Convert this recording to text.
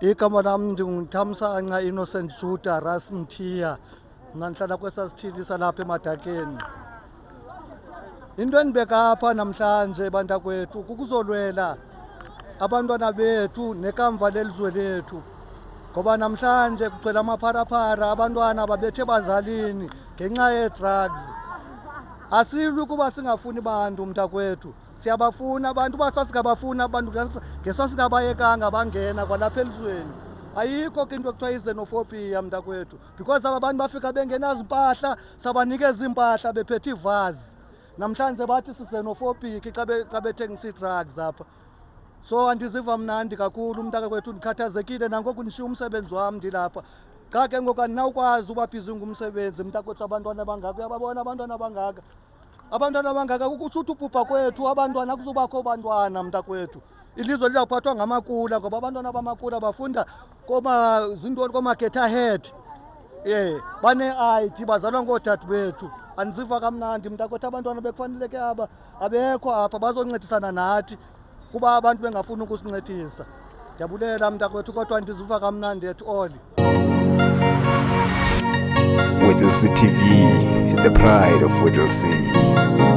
Igama lam ndinguThamsanqa Innocent Juda Ras Mthiya. Mna ndihlala kwesaa sithili salapha eMadakeni. Into endibeka apha namhlanje bantakwethu kukuzolwela abantwana bethu nekamva lelizwe lethu, ngoba namhlanje kugcwele amapharaphara, abantwana babethe bazalini ngenxa yee-drugs. Asilwi kuba singafuni bantu mntakwethu, siyabafuna abantu. Uba sasingabafuni abantu ngesasingabayekanga bangena kwalapha elizweni. Ayikho ke into ekuthiwa yi-xenophobia mntakwethu, because aba bantu bafika bengenazimpahla, sabanikeza iimpahla bephethe iivazi. Namhlanje bathi si-xenophobic xa bethengisa ii-drugs apha. So andiziva mnandi kakhulu mntakakwethu, ndikhathazekile nangoku, ndishiya umsebenzi wam ndilapha. Xa ke ngoku andinawukwazi uba busy ngumsebenzi mntakwethu, abantwana bangaka, uyababona abantwana bangaka, abantwana bangaka, kukutsho uthi ubhubha kwethu abantwana kuzobakho bantwana mntakwethu. Ilizwe lizawuphathwa ngamakula, ngoba abantwana bamakula bafunda koma zintoni, koomagethahead, ye banee-ID, bazalwa ngoodade bethu. Andiziva kamnandi mntakwethu, abantwana bekufaneleke aba abekho apha bazoncedisana nathi kuba abantu bengafuni ukusincedisa. Ndiyabulela mntakwethu, kodwa andiziva kamnandi at all. Whittlesea TV, the pride of Whittlesea.